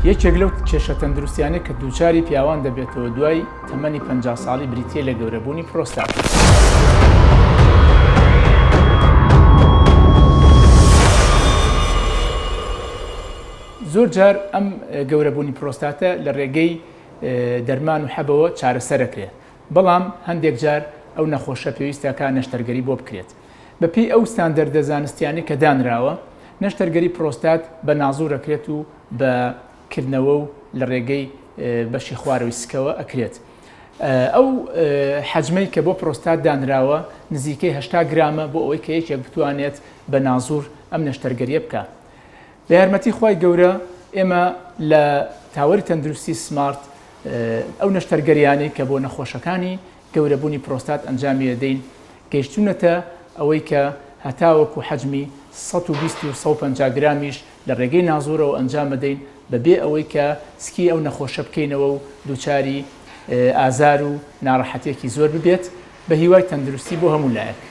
یەکێک لەو کێشە تەندروستیانەی کە دووچاری پیاوان دەبێتەوە دوای تەمەنی 50 ساڵی بریتییە لە گەورەبوونی پرۆستات. زۆر جار ئەم گەورەبوونی پرۆستاتە لە ڕێگەی دەرمان و حەبەوە چارەسەرەکرێت بەڵام هەندێک جار ئەو نەخۆشە پێویستە کا نەشتەرگەری بۆ بکرێت. بەپێی ئەو ستاندەردە زانستیانەی کە دانراوە، نەشتەرگەری پرۆستات بە نازوور ئەکرێت و بە کردنەوە و لە ڕێگەی بەشی خوارەوەی سکەوە ئەکرێت. ئەو حەجمەی کە بۆ پرۆستات دانراوە نزیکەی 80 گرامە بۆ ئەوەی کە یەکێک بتوانێت بە نازوور ئەم نەشتەرگەریە بکا. بە یارمەتی خوای گەورە ئێمە لە تاوەری تەندروستی سمارت ئەو نەشتەرگەریانەی کە بۆ نەخۆشەکانی گەورەبوونی پرۆستات ئەنجامی دەدەین گەیشتوونەتە ئەوەی کە هەتاوەکو حەجمی 120 و 150 گرامیش لە ڕێگەی نازوورەوە ئەنجام بدەین بەبێ ئەوەی کە سکی ئەو نەخۆشە بکەینەوە و دووچاری ئازار و ناڕەحەتیەکی زۆر ببێت بە هیوای تەندروستی بۆ هەموو لایەک.